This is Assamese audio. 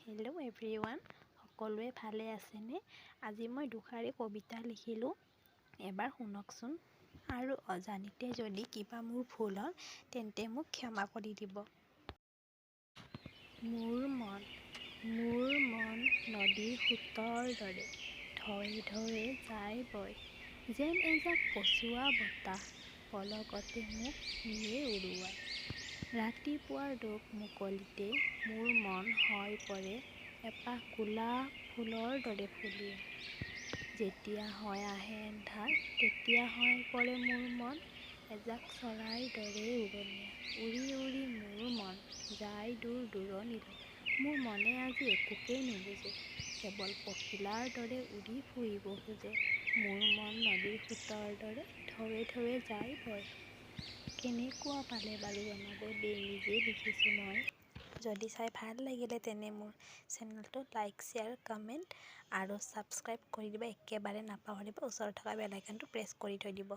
হেল্ল' এভৰিৱান, সকলোৱে ভালে আছেনে? আজি মই দুষাৰি কবিতা লিখিলোঁ, এবাৰ শুনকচোন। আৰু অজানিতে যদি কিবা মোৰ ভুল হ'ল, তেন্তে মোক ক্ষমা কৰি দিব। মোৰ মন। মোৰ মন নদীৰ সোঁতৰ দৰে, ঢৌৱে ঢৌৱে যায় বৈ। যেন এজাক পছোৱা বতাহ, পলকতে মোক নিয়ে উৰুৱাই। ৰাতিপুৱাৰ দোকমোকালিতে মোৰ মন হৈ পৰে এপাহ গোলাপ ফুলৰ দৰে ফুলীয়া। যেতিয়া হৈ আহে এন্ধাৰ, তেতিয়া হৈ পৰে মোৰ মন এজাক চৰাইৰ দৰে উৰণীয়া। উৰি উৰি মোৰ মন যায় দূৰ দূৰণিলৈ। মোৰ মনে আজি একোকেই নুবুজে, কেৱল পখিলাৰ দৰে উৰি ফুৰিব খোজে। মোৰ মন নদীৰ সোঁতৰ দৰে, ঢৌৱে ঢৌৱে যায় বৈ। কেনেকুৱা পালে বাৰু জনাব দেই, নিজেই লিখিছোঁ মই। যদি চাই ভাল লাগিলে, তেনে মোৰ চেনেলটো লাইক, শ্বেয়াৰ, কমেণ্ট আৰু ছাবস্ক্ৰাইব কৰি দিব একেবাৰে নাপাহৰিব। ওচৰত থকা বেল আইকনটো প্ৰেছ কৰি থৈ দিব।